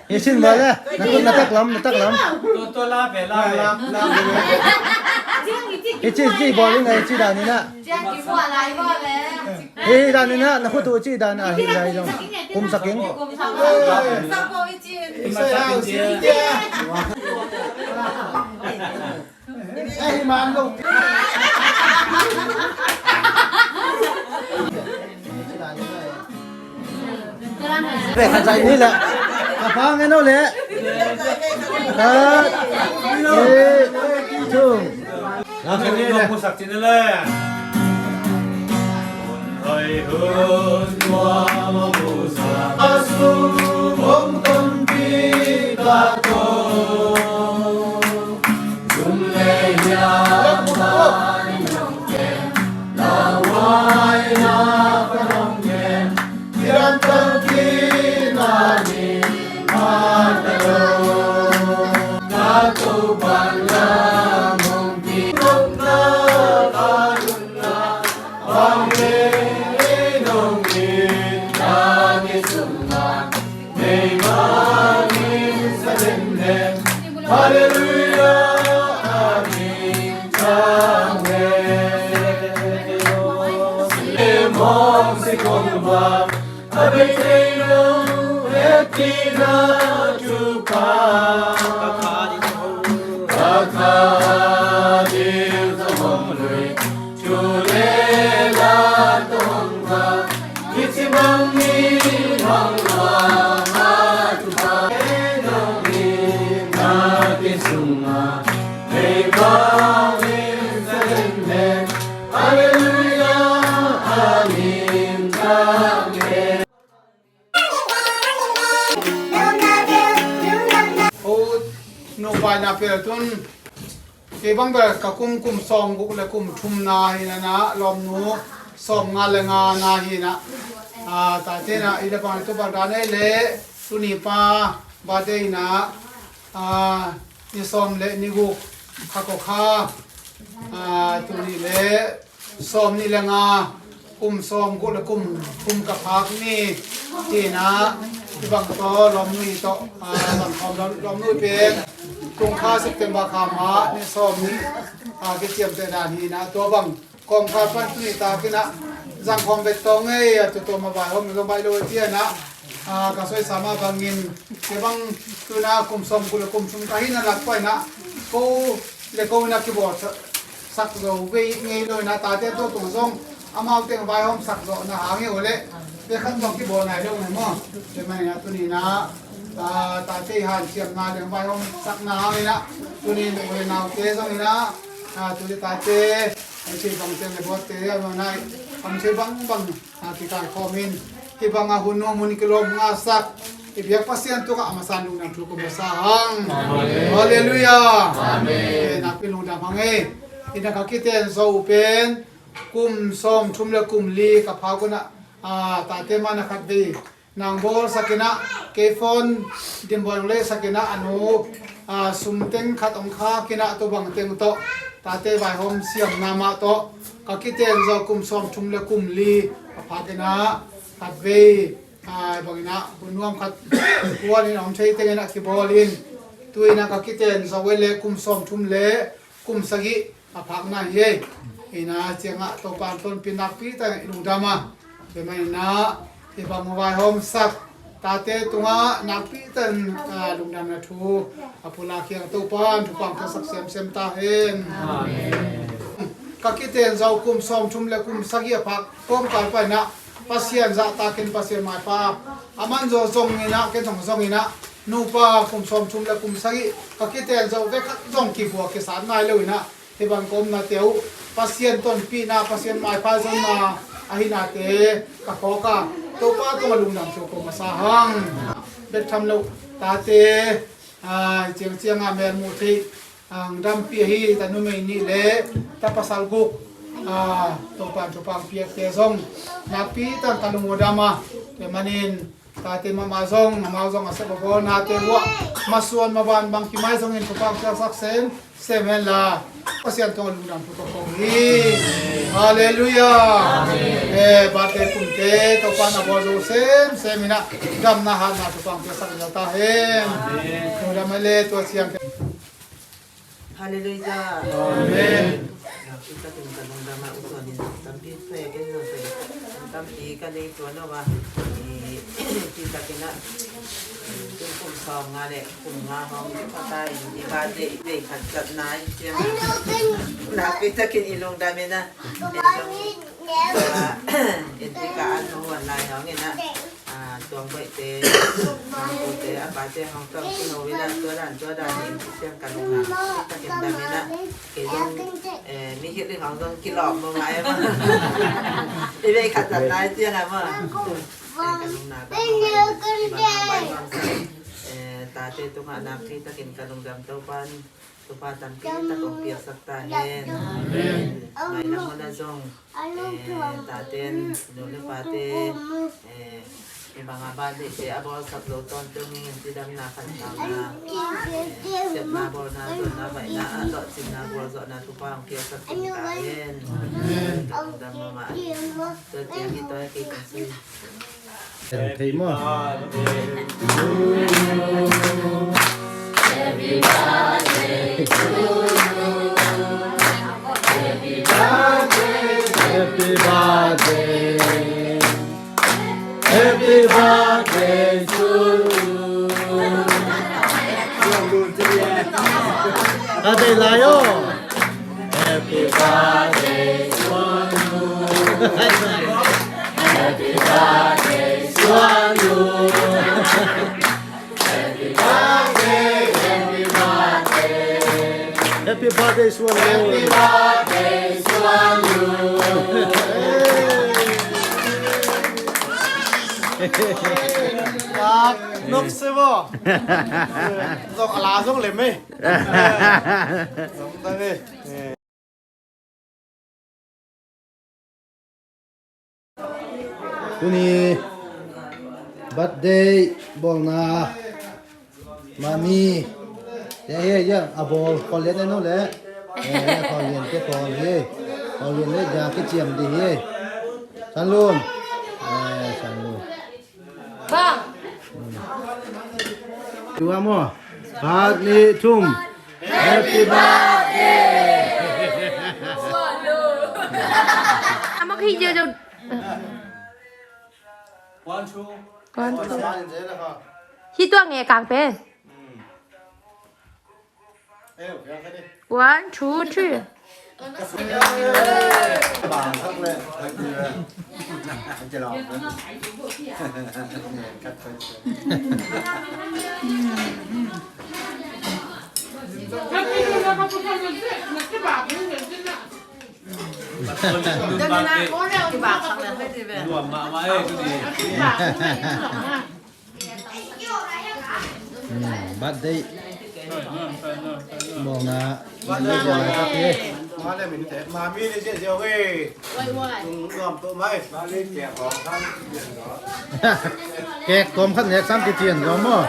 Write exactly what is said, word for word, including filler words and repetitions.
Hi sin bale, na khut na taklam, na taklam. Hi ci ci bawling a hi ci dan ina. Hi dan ina, na khut uh ci dan a hi lai dong. Kum saking. Re khat zai ni le. Ka pa ngen o le. Khat. Ni. Tung. Lang khat ni le. Musak cin le. Hun hoi hun tua ma musak. Asu hong ton pi ka to. Halleluia, amen. Amen. Mong si kong ba, a bei thei lo, e ti na tu pa. Ka kha ding sa mong lui. Amen. Amen. O nupa na pel tun kei bang bel ka kum, kum sawm guk le kum thum na hi na, na lawmnu sawm nga le nga na hi na. A, tate na i le bang tu bang dan ei le tuni pa birthday na, a, ni sawm le ni guk kha ko kha, a, tuni le sawm nih le nga, kum sawm guk le kum, kum ka phak ni. Tina i bang tawh lawmnu i tawh, a, bang khawm lawm, lawmnu i pen tung kha September kha mah ni sawm nih, a, kiciamteh dan hi na. Tua bang kawmkal pan tuni takin ah zang khawm bek tawh ngei a, tua tua ma vai hawm zong baih lo a tia na. A, ka soisa mah bangin kei bang tuna kum sawm guk le kum thum ka hi na lak paina ko le ko ina kibawl sak zo vei ngei lo ina, tate tua tung zong amau teng vaihawm sak zawhna hang hi uh leh vei khat zong kibawl nai lo ngai maw? Tua manin ah tuni ina, a, tate i hanciamna le vaihawm sakna hang ina tuni in u le naute zong ina, a, tuni tate a, i thei bang teng le buatte a, nai, am thei bangbang a, kikaikhawm in, hih bangah hun nuam hun kilawm ngasak i biak Pasian tungah a masa in lungdam thu ko masa hang. Amen. Halleluiah. Amen. Nakpi lungdam hang ei. Ina ka kiten zo uh pen kum sawm thum le kum li ka phak un ah, a, tate mah na khat vei nang bawlsak in ah, kei phone dimbawi nong leisak in ah, a nu, a, sum teng khat hong khak in ah, tua bang teng tawh tate vaihawm siamna mah tawh ka kiten zo kum sawm thum le kum li ka phak in ah, khat vei, a, bang in ah hun nuam khat kuan in hong thei teng in ah kibawl in, tu in ah ka kiten zo ei le kum sawm thum le kum sagih a phakna hi ei. Ina ciangah Topa in tonpih nakpi tak i lungdam a, tua manin ah hih bang vaihawm sak tate tungah nakpi tak in, a, lungdamna thu a pulak hiang Topa in thupha hong piaksak semsem ta hen. Amen. Ka kiten zo kum sawm thum le kum sagih a phak kawmkal paina Pasian zahtakin Pasian maipha a man zaw zongin ah, ken zong zongin ah, nupa kum sawm thum le kum sagih ka kiten zo vei khat zong kibua kisat nai lo in ah, hih bang ka omnate uh Pasian tonpihna, Pasian maipha zonna ahi nate ka phawk a, Topa tungah lungdam thu ko masa hang. Bek tham lo tate, a, ciangciang a mel muh theih, a, hong dampih ahi ta numei nih le ta pasal guk, a, Topa in thupha hong piakte zong nakpi tak in ka lung uh dam a, tua manin Tate mahmah zong, amau zong a sep a bawl nate vuah masuan maban bang kimai zongin thupha piaksak sem sem hen la. Pasian tungah lungdam thu ka ko hi. Halleluiah. Eh, birthday kumte Topa'n a bawl zo sem sem in ah damna hatna thupha piaksak zo ta hen. Lungdam a le tua ciang. Halleluiah. Amen. Tua ciangin ka lungdam a, u Suan in tampi pek in, tampi ka nei tuan lo a. I, tua ciangin ah, tun kum sawmnga le kum nga hong pha ta in, i birthday i vei khat zatna in ciang, nakpi takin i lungdam in ah. En zong, tua, en tika an hong wan lai hong in ah. Ah, Tuang Baihte, Mangkute, a pate hong tawng kiho in ah, tua dan, tua dan in ciang ka lungdam, ka lungdam in ah, kei zong, eh, mi hilh in hong zong kilawm mahmah e maw. I vei khat zat nai ciang ah maw. Eh, ka lungdam, ka lungdam, eh, tate tungah nakpi takin ka lungdam Topa'n thupha tampi tak hong piaksak ta hen. Amen. Mailam hun ah zong, eh, taten, nu le pate, eh, i bang a birthday te a bawlsak lo tawntung in cidamna khantauna, eh, sepna bawlna, zonna baihna, ah, lawhcinna gualzawhna thupha hong piaksak ta hen. Ka lungdam mahmah. Tua ciang hi tua hi kei kong sui. Kan thei maw? Happy birthday. Happy birthday to you. Ka thei lai aw. Happy birthday to you. Happy birthday to you. Happy birthday, happy birthday. Happy birthday, Suan Lun. Happy birthday, Suan Lun. Hey. Nok se bo. Zong a la zong lem e. Zong ta e. Tuni birthday bawlna mami. Ya, ya, ya, a bawl, Khawlian en uh le. Eh, Khawlian te bawl hi. Khawlian le ja kiciam dih hi. San Lun. Eh, San Lun. Bang. Tua maw. Khat, nih, thum. Happy birthday. Ama khi je jo. One, two. One, two. Hi tua nge kang pen. One, two, three. Hmm, birthday. Bawlna. Birthday bawlna. Mami ni sia sia wei. Tung nuam tu mai. Kek tuam khat nek sam kician tuam maw.